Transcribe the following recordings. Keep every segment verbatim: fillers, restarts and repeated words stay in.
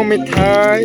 Mithai.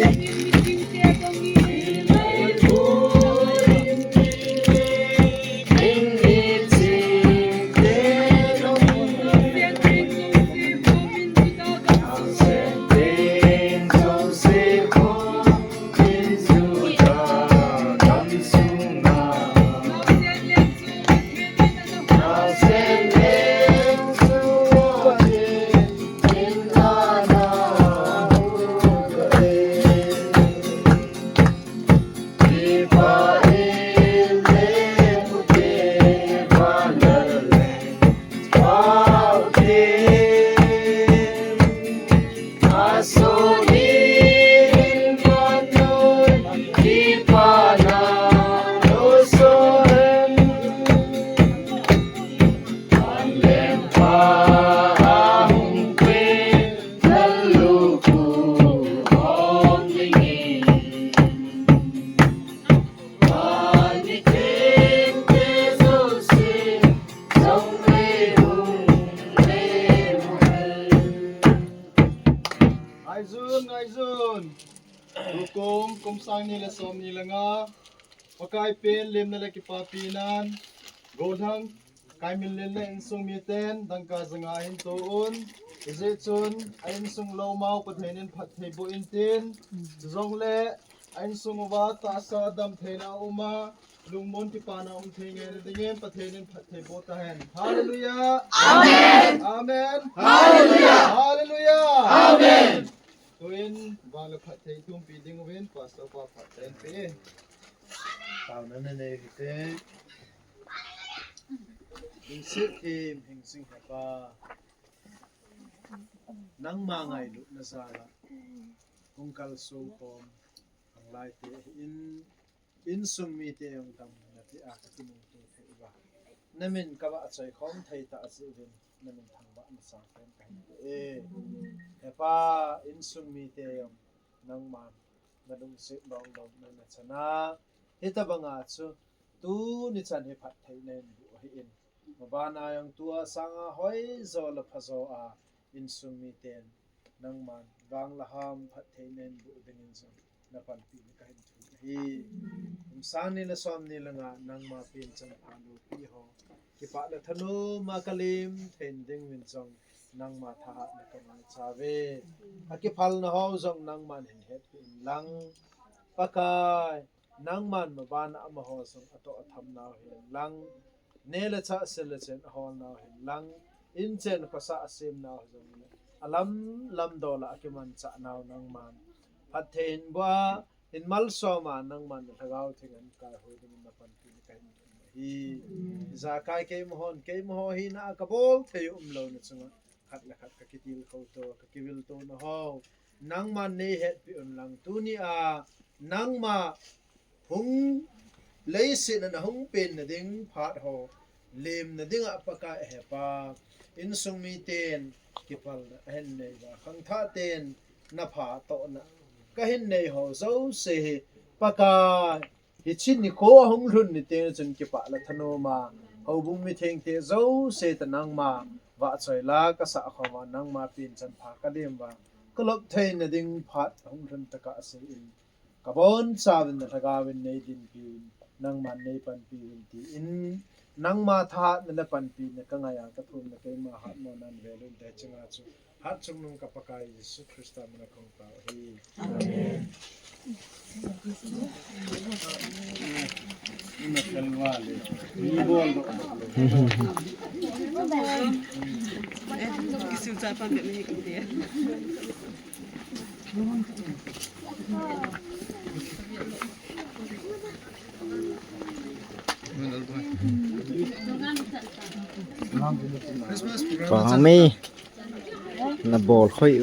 Ngaijun, ngaijun. Tukum, kum sang ni le som ni le nga. Pakai pen lemna le kipapinan, Golhang Kaiminlen le insung miten dangka janga hin toh un. Hijeh chun a insung lou mau Pathen in phatthei boh intin, chujongle a insung uva tahsa damtheina uma, lungmon kipana um thei ngai na dingin Pathen in phatthei boh tahen. Hallelujah. Amen. Amen. Hallelujah. Hallelujah. Amen. Tuin vang le phatthei thumpi ding uvin Pastor pa phatthei pe. Taona na nei hite. Hingset thim, hingsing hepa. Nangma ngailutna jal a hung kalsong khom, ang lai te in, insung mite jong tam na ti a ka kinung tu thei uva. Na min ka vahchoi khom thei ta a chi uvin, na min thangvahna chang pen ka hin e. Hepa, insung mite jong nangman na lungset longdohna na chana, hitabanga chu tuni chan hi phattheina in bu ahi in. Mabana jong tua sanga hoijo le phajo a insung miten nangman vang le ham phattheina in bu dingin jong na panpina ka hin thum ahi. Kum sang ni le som ni le nga nangma pen chan pha loupi ho kipah le thanom a ka lem thei ding uvin jong nangma thahatna ka mangcha uve. A kiphalna ho jong nangman hin hetpi in lang. Pakai, nangman mabana amaho jong atoh atham nau hin lang. Neh le chah, sil le chen ahol nau hin lang. In chen khosah asem nau jong le, alam lam dol a akimanchah nau nangman phatthei in bu a, in malsom a nangman na Lhagao Theng in kai hoi ding in na panpi na ka hin um ahi. Ijakai keima hon, keima ho hina a ka bol thei u umlouna chunga khat le khat ka kitilkhou to, ka kivil tona ho nangman nei hetpi un lang. Tuni a nangma hung leiset a na hung penna ding phat ho lemna dinga Pakai a hepa, insung miten kiphalna ahin nei uva, khangthah ten na phatohna ka hin nei ho jouse hi Pakai, hiche nikho ahung lhun ni teng chun kipah le thanom a, houbung mithengte jouse toh nangma vahchoi la ka sah khom a, nangma pen chan pha ka lem uva, ka lop theina ding phat ahung lhun tokah asei in, ka bonchauvin na Lhagao in nei dinpi in, nangman nei panpi uvin tin, nangma thahatna le panpina ka ngai a, ka thumna keima hatmona in vel un te chinga chu Hatchungnung ka Pakai Jesu Christa min a kong tao ahi. Amen. Pami. Na bol khoi.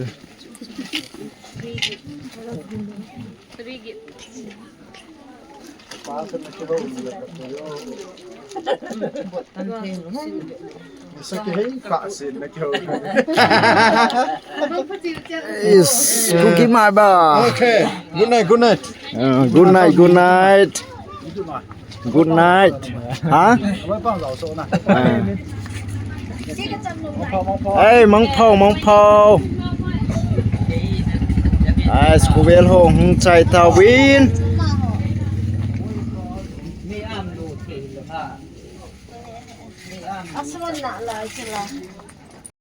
Is cookie my ba. Okay. Good night, good night. Uh, good night, good night. Good night. Ha? Ah. Ei, Mangpho, Mangpho. Ais, kuvel ho hung chai tavin. Aswan na la chila.